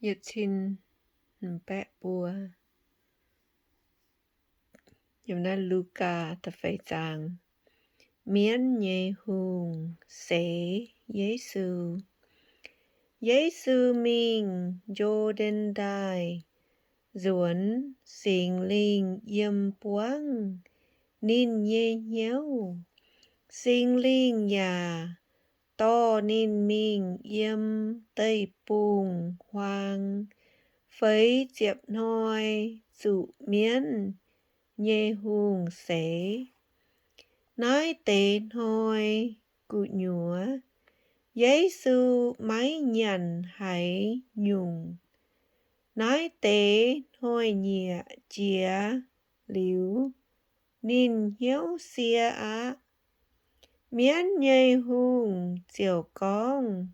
Yietc cin baeqv buo. Lugaa da'feix zaang. Mienv nyei Hungh seix Yesu. Yesu mingh Yo^ndaen Ndaaih nzuonx, Singx Lingh yiem buangv ninh nyei hnyouv. Singx Lingh yaac dorh ninh mingh yiem deic-bung-huaang feix ziepc hnoi zuqc mienv nyei hungh seix. Naaiv deix hnoi gu'nyuoz Yesu maiv nyanc haaix nyungc. Naaiv deix hnoi-nyieqc jiex liuz, ninh hnyouv sie aqv. Mienv nyei hungh ziouc gorngv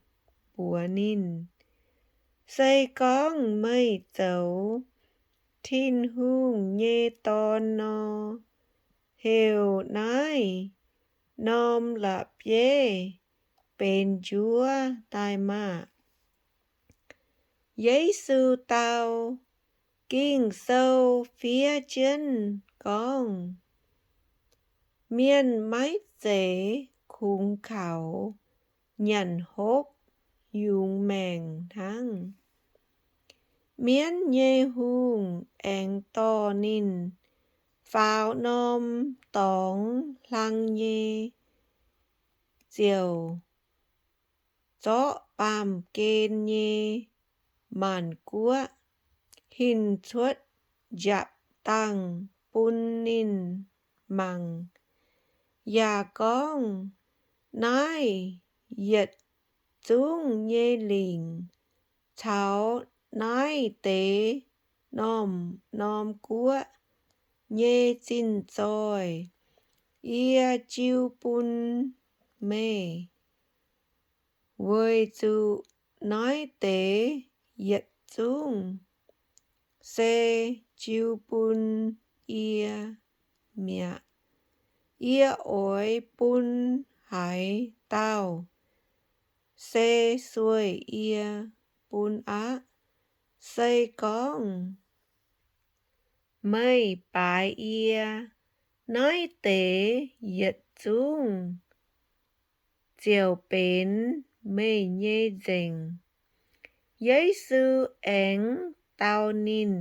mbuox ninh, Se gorngv meih zoux Tin-Hungh nyei Dorn nor, heuc naaiv norm la'bieiv benx njuov daaih maah! Yesu dau, Ging-Sou fiev jienv gorngv, Mienh maiv zeiz kungx kaux nyanc hopv yungz maengc hnangv. Mienv nyei hungh aengx dorh ninh faaux norm dorngx hlang nyei ziouc zorqv baamh gen nyei maanc guoqv hinc cuotv njapc dangh bun ninh mangc, yaac gorngv, Naaiv yietc zungv nyei lingc caux naaiv deix norm-norm guoqv nyei zinh zoih yie jiu bun meih, weic zuqc naaiv deix yietc zungv se jiu bun yie mi'aqv. Yie oix bun haaix dauh se sueih yie bun aqv? Se gorngv meih baaix yie, naaiv deix yietc zungv ziouc benx meih nyei nzengc. Yesu aengx dau ninh,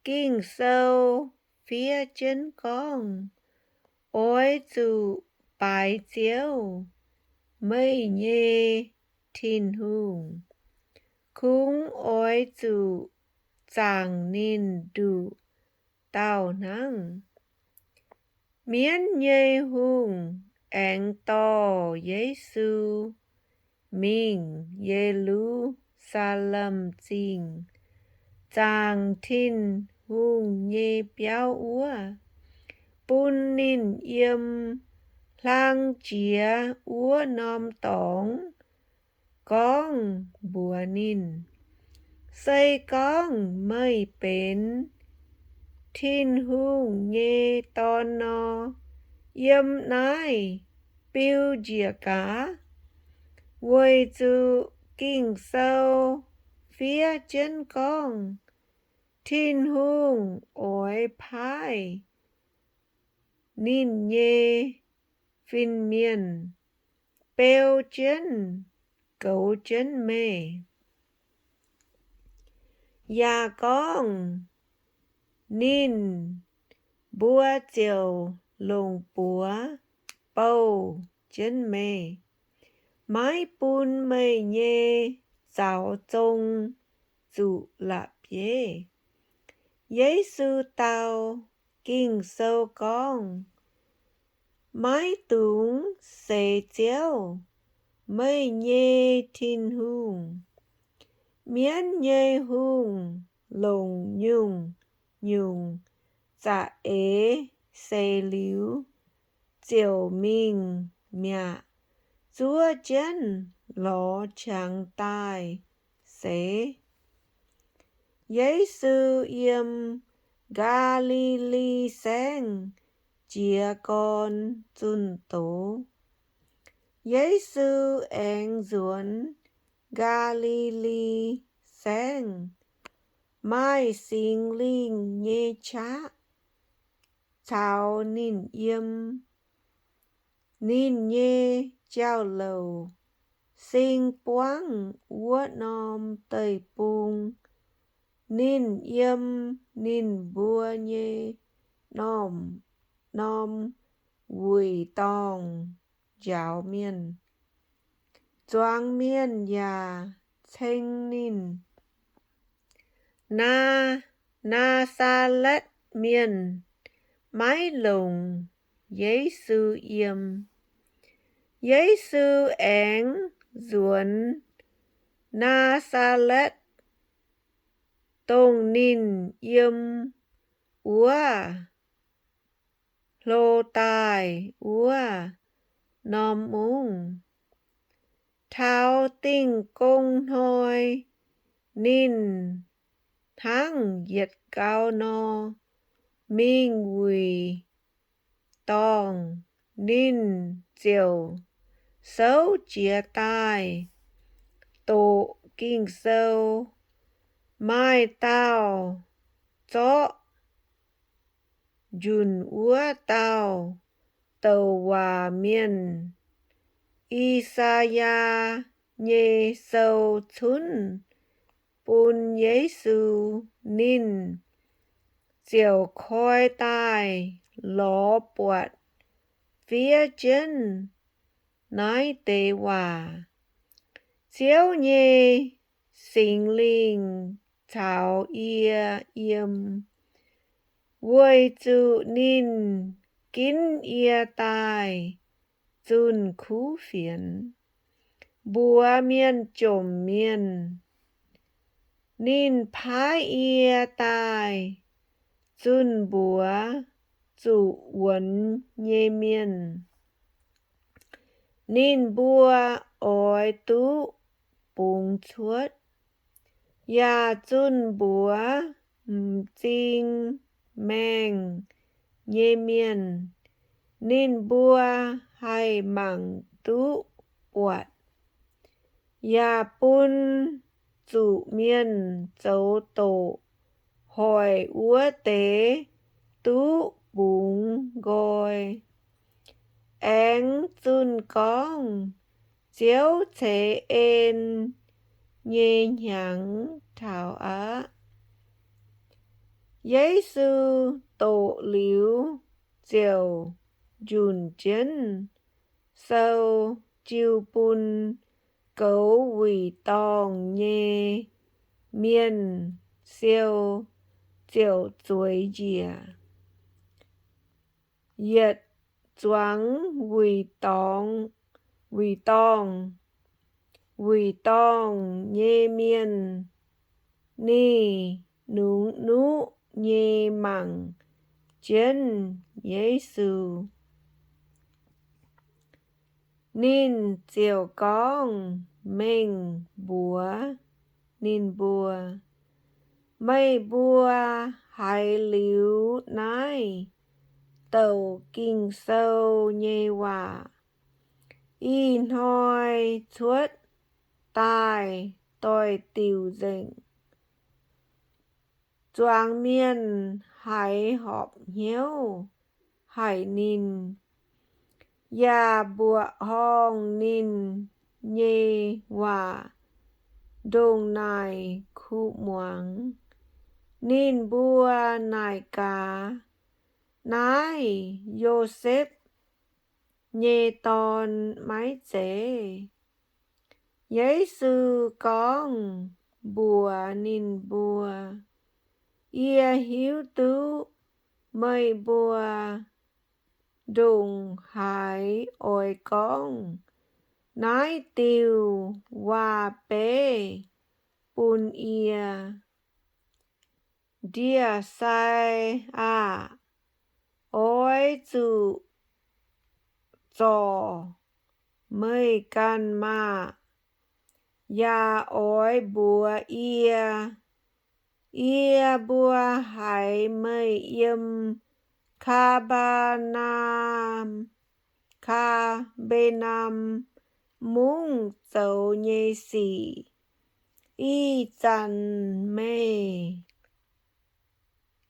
Ging-Sou fiev jienv gorngv, Oix zuqc baaix Ziouv, meih nyei Tin-Hungh. Kungx oix zuqc zaangc ninh nduqc dauh hnangv. Mienv nyei hungh aengx dorh Yesu mingh Ye^lu^saa^lem Zingh, zaangc Tin-Hungh nyei biauv wuov, bun ninh yiem hlang jiex wuov norm dorngx gorngv mbuox ninh, Se gorngv meih benx Tin-Hungh nyei Dorn nor, yiem naaiv biu njiec gaax. Weic zuqc Ging-Sou fiev jienv gorngv, Tin-Hungh oix paaiv ninh nyei fin-mienh beu jienv goux jienv meih. Yaac gorngv, Ninh mbuo ziouc longc buoz bouh jienv meih, maiv bun meih nyei zaux zong zuqc la'bieiv. Yesu dau, Ging-Sou gorngv, Maiv dungx seix Ziouv, meih nyei Tin-Hungh. Mienv nyei hungh longc nyungc-nyungc za'eix seix liuz, ziouc mingh mi'aqv, zuov jienv lorz qangx daaih seix. Yesu yiem Gaa^li^li Saengv jiez gorn zunh doz. Yesu aengx nzuonx Gaa^li^li baengc, maaih Singx Lingh nyei qaqv caux ninh yiem. Ninh nyei jauv-louc sing buangv wuov norm deic-bung. Ninh yiem ninh mbuo nyei norm-norm wuic dorngh njaaux mienh. Zuangx mienh yaac ceng ninh. Naa, Naa^saa^letv Mienh maiv longc Yesu yiem. Yesu aengx nzuonx Naa^saa^letv, dongh ninh yiem wuov hlo daaih wuov norm mungv. Taux Dingh Gong Hnoi, ninh hnangv yietc gau nor mingh wuic dorngh. Ninh ziouc souv jiez daaih doqc Ging-Sou. Maaih dauh zorqv njunc wuov dauh douc waac mienh, I^saa^yaa, nyei sou cunv bun Yesu. Ninh ziouc koi daaih lorz buatc fiev jienv naaiv deix waac, Ziouv nyei Singx Lingh caux yie yiem, weic zuqc ninh ginv yie daaih zunh kuv fienx, mbuox mienh jomc mienh. Ninh paaiv yie daaih zunh mbuox zuqc wuonx nyei mienh. Ninh mbuo oix duqv bungx cuotv, yaac zunh mbuox m'zing maengh nyei mienh, ninh mbuo haih mangc duqv buatc, yaac bun zuqc mienh zoux doqc hoic wuov deix duqv bungx nqoi. Aengx zunh gorngv Ziouv ceix en nyei hnyangx taux aqv. Yesu doqc liuz ziouc njunc jienv sou jiu bun goux wuic dorngh nyei mienh siou ziouc zueiz njiec. Yietc zuangx wuic dorngh, wuic dorngh, wuic dorngh nyei mienh ningh nungx nuqv nyei mangc jienv Yesu. Ninh ziouc gorngv mengh mbuox ninh mbuo, Meih mbuo haiz liuz naaiv douc Ging-Sou nyei waac, Ih hnoi cuotv daaih doix-diuc nzengc. Zuangx mienh haiz horpc hnyouv haic ninh, yaac mbuoqc horngh ninh nyei waac ndongc naaic kuv muangx. Ninh mbuo naaic gaax, Naaiv Yosepv nyei dorn maiv zeiz? Yesu gorngv mbuox ninh mbuo, Yie hiuv duqv meih mbuo ndongc haaix oix gorngv naaiv diuh waac-beiv bun yie. Ndie-sai aah! Oix zuqc zorc meih ganh maah! Yaac oix mbuox yie, yie mbuo haiz meih yiem Kaa^mbe^naam, Kaa^mbe^naam Mungv zoux nyei sic. Ih zanc meih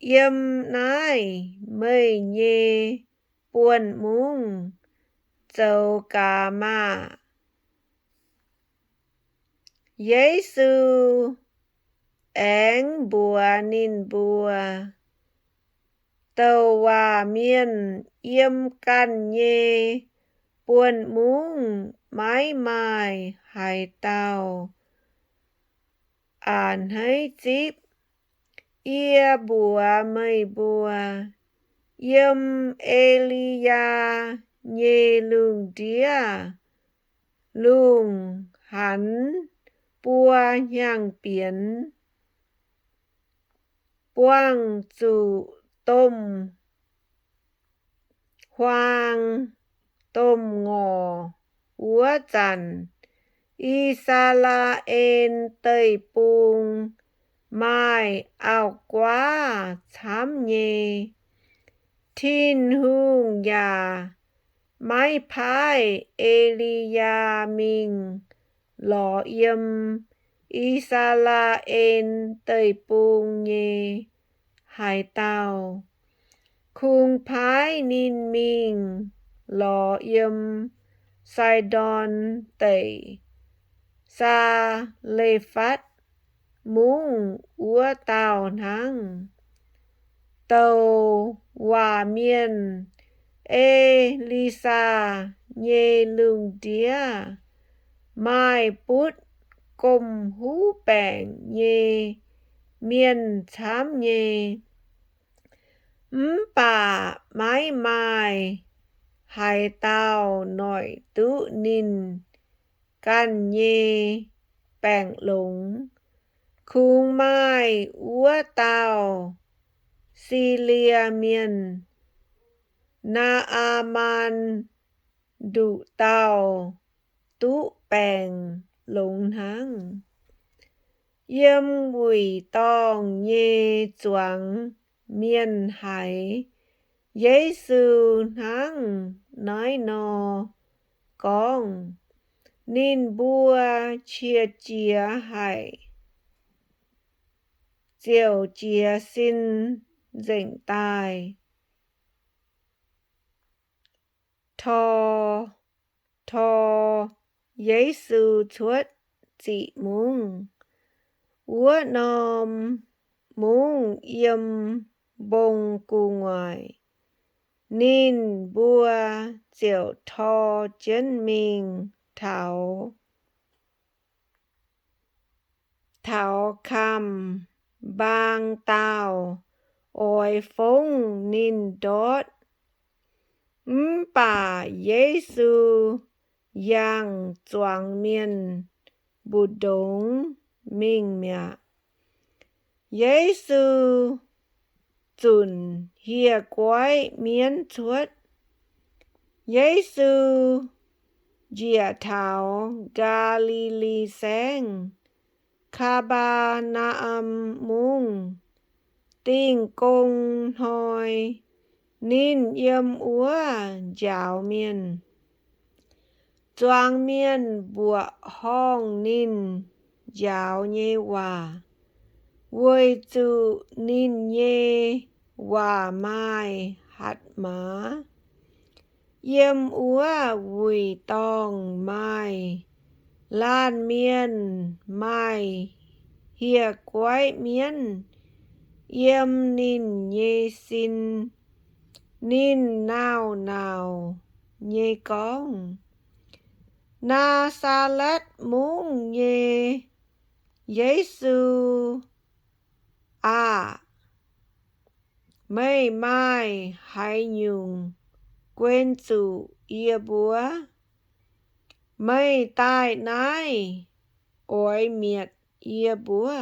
yiem naaiv meih nyei buonv-mungv zoux gaax maah! Yesu aengx mbuox ninh mbuo, Douc waac mienh yiem ganh nyei buonv-mungv maiv maaih haaix dauh a'hneiv zipv. Yie mbuox meih mbuo, yiem E^li^yaa nyei lungh ndiev lungh hanx buo hnyangx-bienx buangh zuqc domh huaang domh ngorc wuov zanc, I^saa^laa^en Deic-Bung maaih auv-guaav camv nyei. Tin-Hungh yaac maiv paaiv E^li^yaa mingh lorz yiem I^saa^laa^en Deic-Bung nyei haaix dauh. Kungx paaiv ninh mingh lorz yiem Saidon Deic, Saa^le^fatv Mungv wuov dauh hnangv. Douc waac mienh, E^li^saa, nyei lungh ndiev maaih butv gomh huv baengc nyei mienh camv nyei, mv baac maiv maaih haaix dauh noic duqv ninh ganh nyei baengc longx. Kungx maaih wuov dauh Silie Mienh, Naa^aa^maan, nduqc dauh duqv baengc longx hnangv. Yiem wuic dorngh nyei zuangx mienh haiz Yesu hnangv naaiv nor gorngv, ninh mbuo qiex jiez haic, ziouc jiez sin nzengc daaih, tor, tor Yesu cuotv ziqc mungv. Wuov norm mungv yiem mbong gu'nguaaic. Ninh mbuo ziouc tor jienv mingh taux taux kamv-mbaang daauh oix fongv ninh ndortv. Mv baac Yesu yangh zuangx mienh mbu'ndongx mingh mi'aqv. Yesu zunc hieh guaiv mienv cuotv. Yesu njiec taux Gaa^li^li Saengv, Kaa^mbaa^naa^am Mungv. Dingh gong hnoi ninh yiem wuov njaaux mienh. Zuangx mienh mbuoqc horngh ninh njaaux nyei waac, weic zuqc ninh nyei waac maaih hatc maaz. Yiem wuov wuic dorngh maaih laanh mienh maaih hieh guaiv mienv yiem ninh nyei sin. Ninh nauc-nauc nyei gorngv, Naa^saa^letv Mungv nyei Yesu aah! Meih maaih haaix nyungc guen zuqc yie mbuo? Meih daaih naaiv oix mietc yie mbuo?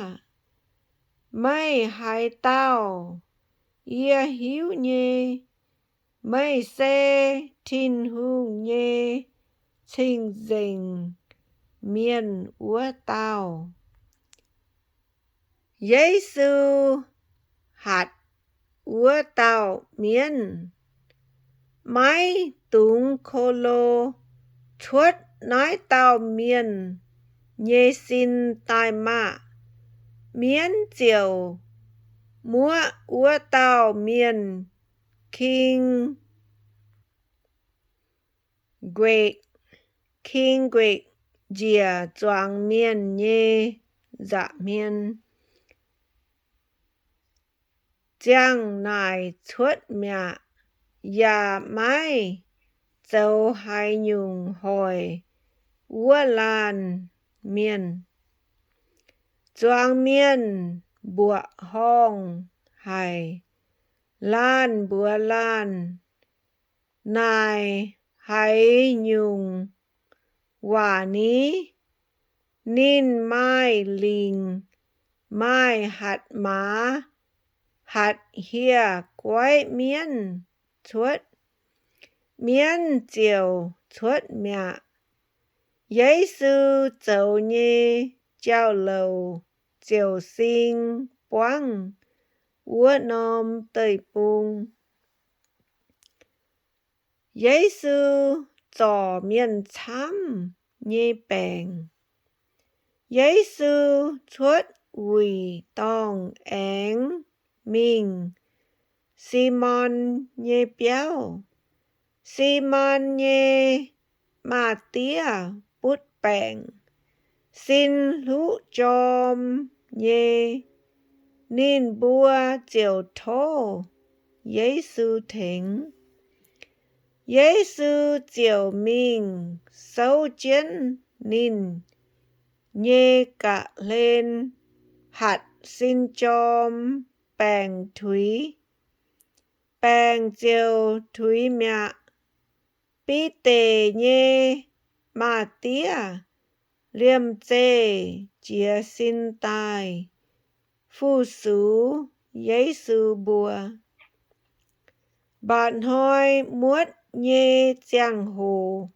Meih haaix dauh? Yie hiuv nyei. Meih se Tin-Hungh nyei cing-nzengc mienh wuov dauh. Yesu hatc wuov dauh mienv, Maiv dungx ko lo. Cuotv naaiv dauh mienh nyei sin daaih maah! Mienv ziouc muoqv wuov dauh mienh king gueic, king gueic njiec zuangx mienh nyei nza'hmien, ziangh naaic cuotv mi'aqv, yaac maiv zoux haaix nyungc hoic wuov laanh mienh. Zuangx mienh mbuoqc horngh haic. Laanh mbuox laanh, Naaic haaix nyungc waac ni? Ninh maaih lingc, maaih hatc maaz, hatc hieh guaiv mienv cuotv, mienv ziouc cuotv mi'aqv. Yesu zoux nyei jauv-louc ziouc sing buangv wuov norm deic-bung. Yesu Zorc Mienh Camv Nyei Baengc. Yesu cuotv wuic dorngh aengx mingh Simon nyei biauv. Simon nyei maa-diev butv baengc, sin hluqv jorm nyei. Ninh mbuo ziouc tov Yesu tengx. Yesu ziouc mingh souv jienv ninh nyei ga'hlen hatc sin jorm baengc tuix. Baengc ziouc tuix mi'aqv. Bide nyei maa-diev liemh zeih jiez sin daaih fu-sux Yesu mbuo. Mba'hnoi muotv nyei ziangh hoc,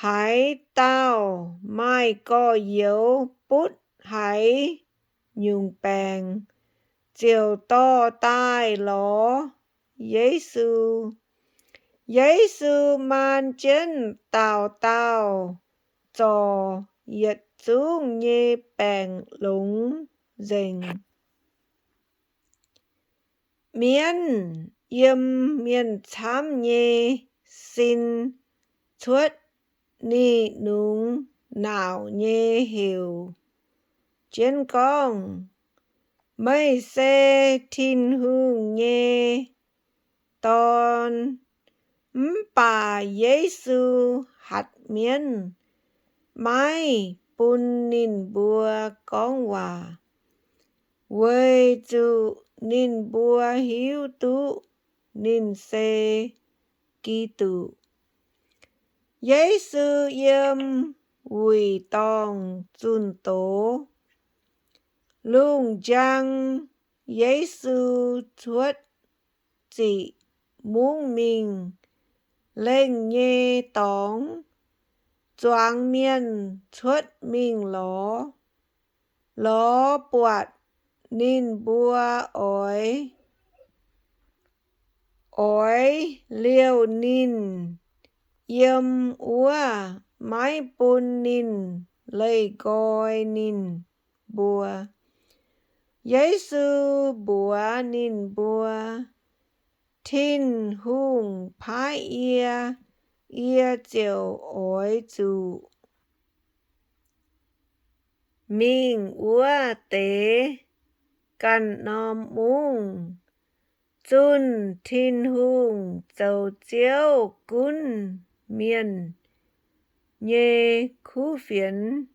haaix dauh maaih gorx-youz butv haaix nyungc baengc ziouc dorh daaih lorz Yesu. Yesu maan jienv daauh dauh zorc yietc zungv nyei baengc longx nzengc. Mienv yiem mienh camv nyei sin cuotv ni nungx nauc nyei heuc jienv gorngv, Meih se Tin-Hungh nyei Dorn. Mv baac Yesu hatc mienv, maiv bun ninh mbuo gorngv waac, weic zuqc ninh mbuo hiuv duqv ninh se Giduc. Yesu Yiem Wuic Dorngh Zunh Doz. Lungh njang, Yesu cuotv ziqc mungv mingh lengh nyei dorngx. Zuangx mienh cuotv mingh lorz, lorz buatc ninh mbuo oix, oix liouh ninh yiem wuov, maiv bun ninh leih nqoi ninh mbuo. Yesu mbuox ninh mbuo, Tin-Hungh paaiv yie, yie ziouc oix zuqc mingh wuov deix ganh norm mungv. Zunh Tin-Hungh zoux Ziouv gunv mienh nyei kuv fienx.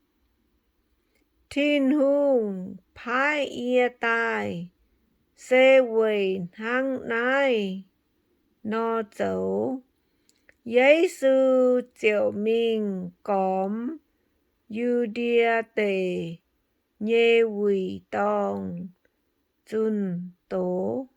Tin-Hungh paaiv yie daaih se weic hnangv naaiv nor zoux. Yesu ziouc mingh gormx Yu^ndie Deic nyei wuic dorngh zunh doz.